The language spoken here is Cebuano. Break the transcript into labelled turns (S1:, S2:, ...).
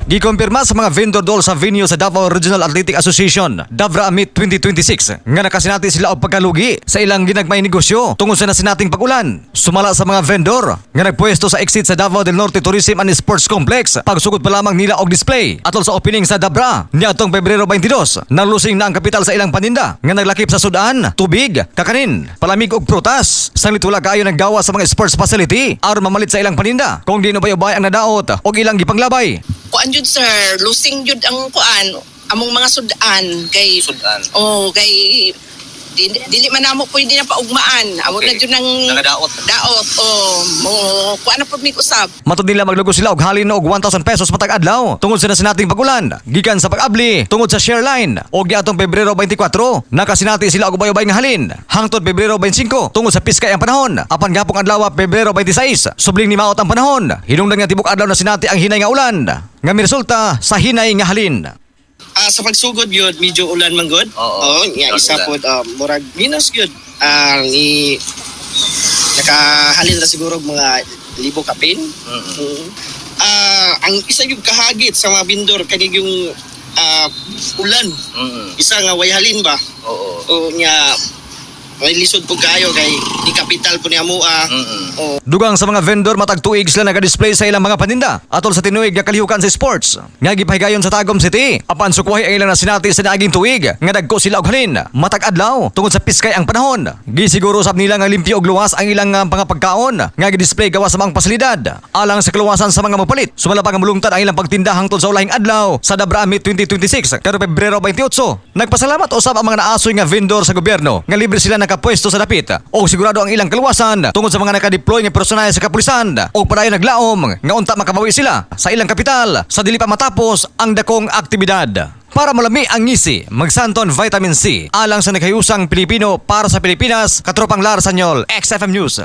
S1: Gikumpirma sa mga vendor duol sa venue sa Davao Regional Athletic Association, DAVRA Meet 2026, nga nakasinati sila og pagkalugi sa ilang ginagmay negosyo tungod sa nasinating pag-ulan. Sumala sa mga vendor nga nagpwesto sa exit sa Davao del Norte Tourism and Sports Complex, pagsugod pa lamang nila og display atol sa opening sa DAVRA niadtong Pebrero 22, nalusing na ang kapital sa ilang paninda nga naglakip sa sudan, tubig, kakanin, palamig og prutas. Sanglit wala kaayo naggawa sa mga sports facility aron mamalit sa ilang paninda kung di ubay-ubay ang nadaot og ilang gipanglabay.
S2: Kuan jud, sir, lusing jud ang kuan, among mga sudan kay
S3: Sudan.
S2: Oh, kay dili man namo pwede na paugmaan. Amo na jud nang
S3: Nagadaot.
S2: Daot, oh, mo kuan na pud mi usab.
S1: Matod nila, maglugos sila og halin og 1,000 pesos matag adlaw tungod sa nasinating pagulan gikan sa pag-abli tungod sa share line. Og niadtong Pebrero 24, nakasinati sila og ubay-ubay nga halin hangtod Pebrero 25 tungod sa piskay ang panahon. Apan gapong adlaw, Pebrero 26, subling nimaot ang panahon. Hinungdan nga tibok adlaw nasinati ang hinay nga ulan nga miresulta sa hinay nga halin.
S4: Ah, sa pagsugod yun, medyo ulan man gud.
S3: Oo.
S4: Nga isa
S3: Ulan.
S4: pod, murag minus gyud. Ang i nakahalin ra siguro og mga libo kapin. Ah, ang isa yung kahagit sa mga bindor kani yung ulan. Isa nga way halin ba?
S3: Oo.
S4: O nya may lisod po kaayo kay di kapital po niya mua. O
S1: Dugang sa mga vendor, matag tuig sila naga-display sa ilang mga paninda atol sa tinuig nga kalihukan sa sports nga gipahigayon sa Tagum City. Apan sukwahi ang ilang nasinati sa niaging tuig nga dagko sila og halin matag adlaw tungod sa piskay ang panahon. Gisiguro sab nila nga limpyo og luwas ang ilang mga pagkaon nga gi-display gawas sa mga pasilidad alang sa kaluwasan sa mga mopalit. Sumala pa nga mulungtad ang ilang pagtinda hangtod sa ulahing adlaw sa DAVRA Meet 2026 karong Pebrero 28. Nagpasalamat usab ang mga naasoy nga vendor sa gobyerno nga libre sila nakapwesto sa dapit o sigurado ang ilang kaluwasan tungod sa mga nakadeploy nga personal sa kapulisan o padayon naglaom nga unta makabawi sila sa ilang kapital sa dili pa matapos ang dakong aktibidad. Para malami ang ngisi, magsanton Vitamin C. Alang sa nagkayusang Pilipino para sa Pilipinas, Katropang Lar Sanyol, XFM News.